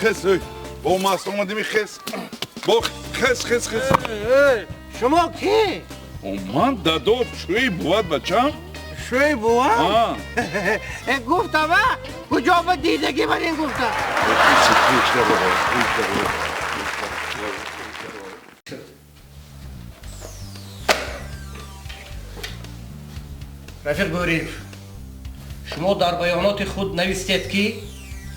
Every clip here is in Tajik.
Хез, ой. Бо маст омадими, хез. Бо хез, хез, хез. Шумо ки? Ман дадо шӯи бувад, бачам. Шӯи бувад? Гуфтама, куҷо ба дидагӣ бар ин гуфта? Рафиқ Бӯриев, шумо дар баёноти худ навистед, ки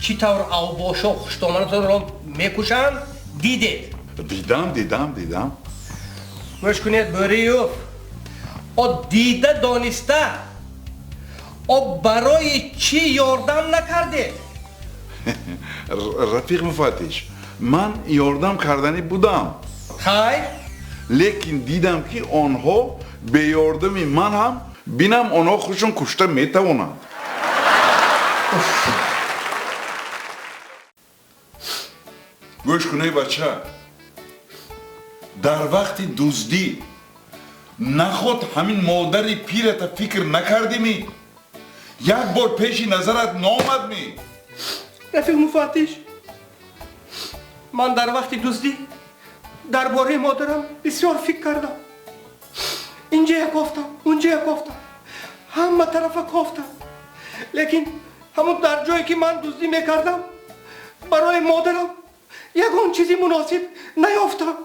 чӣ тавр авбошо хуштоманатонро мекушанд, дидед. Дидам, дидам, дидам. Гӯш кунед, Бӯриев, о дида дониста, о барои чӣ ёрдам накардед? Рафиқ муфаттиш, ман ёрдам карданӣ будам. Хайр? Лекин дидам, ки онҳо беёрдами ман ҳам бинам онҳо худшон кушта метавонанд. Гӯш кунед, бача, дар вақти дуздӣ наход ҳамин модари пирата фикр накардимӣ? Як бор пеши назарат наомадмӣ? Рафиқ муфаттиш, ман дар вақти дуздӣ дар бораи модарам бисёр фикр кардам. Инҷая кофтам, унҷая кофтам, ҳама тарафа кофтам, лекин ҳамон дар ҷое ки ман дуздӣ мекардам, барои модарам ягон чизи муносиб наёфтам.